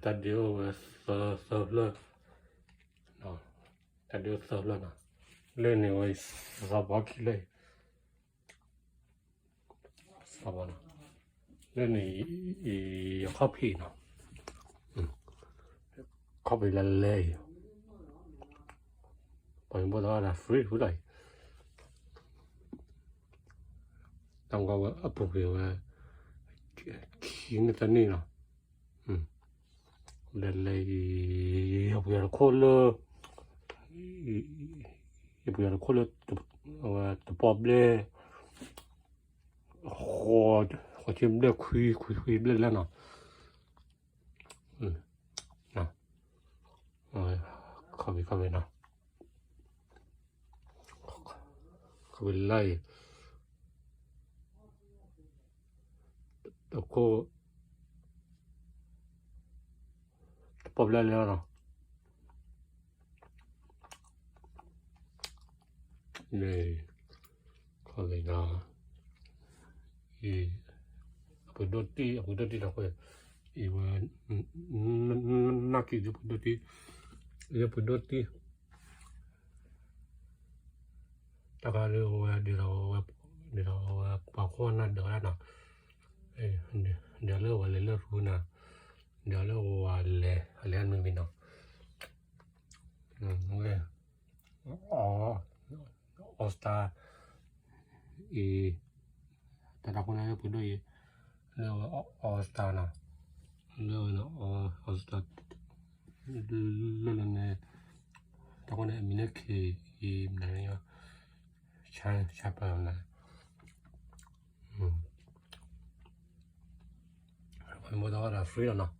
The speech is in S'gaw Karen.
တၢ်ဒုးအိၣ်ဝဲသၢဖျၢၣ်, တၢ်ဒုးအိၣ်သၢဖျၢၣ်နီၤ, လၢန့ၣ်ဝဲ စီၤဘီခံလၢ စီၤဘီနီၤ, လၢန့ၣ် ယခီၣ်ဖံးနီၤ, ခီၣ်ဖံးလၢလဲအံၤ, ပှၤမ့ၢ်ဘၣ်သီဒၣ် free ဝဲဒၣ်အံၤ, တၢ်ကီဝဲအပူၤကွံာ်ဝဲ ခံနံၣ်သၢနံၣ်နီၤ, လဲၤလဲၤ ယပှ့ၤတခိၣ်လၢ ယပှ့ၤတခိၣ်လၢ အဝဲတပီၣ်ဘျဲၣ် ဃိးဆံဘျဲၣ် ခွံခွံဘျဲၣ်လၢနီၤ, ခီၣ်ဖံးခီၣ်ဖံးနီၤ, ခီၣ်ဖံးလၢအံၤ တခိၣ် တပီၣ်ဘျဲၣ်လၢနီၤ, န့ၣ် ခီၣ်ဖံးနီၤ, အံၤ အပှ့ၤဒိၣ်တံၢ် အပှ့ၤဒိၣ်တံၢ်နီၤ, အံၤဝဲ နၢ်ကံၢ်ဒုးပှ့ၤဒိၣ်တံၢ်, အံၤပှ့ၤဒိၣ်တံၢ် တၢ်ခါဒ်ဝဲ ဒ်သိးဝဲ ဒ်သိးဝဲပှၤခိၣ်နၢ်ဒၢးဝဲဒၣ်နီၤ, ဒၢးလၢဝဲလဲၤလၢရူနၤ, ဒၢးလၢဝဲလဲၤ အလဲၤနုၤမံၤနီၤ, ဝဲ All Star အံၤ တၢ်တၢ်ခိၣ်နၢ်လၢပှ့ၤဒိၣ်အံၤ လၢဝဲ All Star နီၤ, လၢဝဲ All Star လၢလၢန့ၣ် တၢ်ခိၣ်နၢ်အမံၤလၢ K အံၤ မနုၤလဲၣ် Chapel နီၤ, မ့ၢ်သီဒၣ် free လီၤနီၤ,